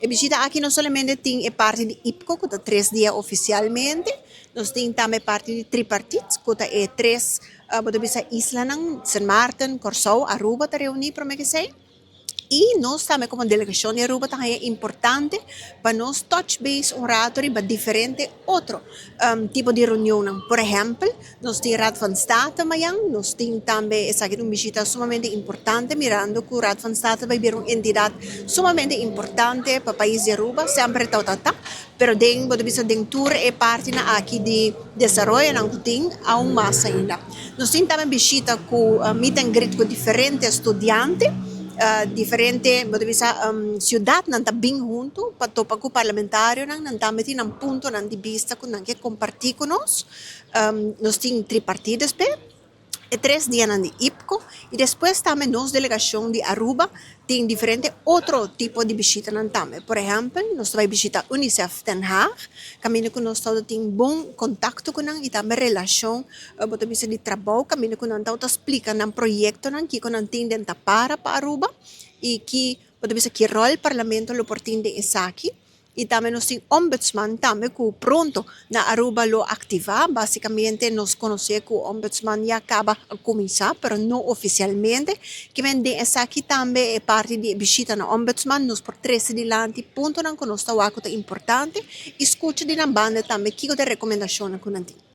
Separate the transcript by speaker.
Speaker 1: E bishita aki no solamente tin e parti di IPCO, ku ta 3 dia ofisialmente, nos tin tambe parti di tripartit, ku ta e tres, bo ta bisa, islanan, Sint Maarten, Kòrsou, Aruba ta reuní promé ku esei. I nos tambe komo delegashon di Aruba ta importante pa nos touch base un ratu riba diferente otro tipo di reunion. Por ehèmpel, nos tin Raad van State mañan, nos tin tambe esaki un bishita sumamente importante, mirando ku Raad van State ta bai bira un entidat sumamente importante pa pais di Aruba, semper ta ta, pero den, bo ta bisa, den tur e parti na aki di desaroyo nan ku tin aún mas ainda. Nos tin tambe bishita ku meet and greet ku diferente studiante, diferente, bo ta bisa, siudatnan ta bin huntu pa topa ku parlamentarionan, nan tambe tin nan puntonan di bista ku nan ke kompartí ku nos. Nos tin tripartit despues, e 3 dianan di IPCO, i despues tambe nos delegashon di Aruba tin diferente otro tipo di bishitanan tambe. Por ehèmpel, nos ta bai bishitá UNICEF Den Haag, kaminda ku nos tin bon kontakto ku nan i tambe relashon, bo ta bisa, di trabou, kaminda ku nan ta splika nan proyektonan ku nan tin den tapara pa Aruba i ki, bo ta bisa, ki ròl parlamento lo por tin den esaki. I tambe nos tin ombudsman tambe ku pronto na Aruba lo aktivá. Básikamente nos konosé ku ombudsman ya kaba a kuminsá, pero no ofisialmente. Ke men den esaki tambe e parti di bishita na ombudsman, nos por trese dilanti puntonan ku nos ta wak ku ta importante i skucha di nan banda tambe kiko ta rekomendashonnan ku nan tin.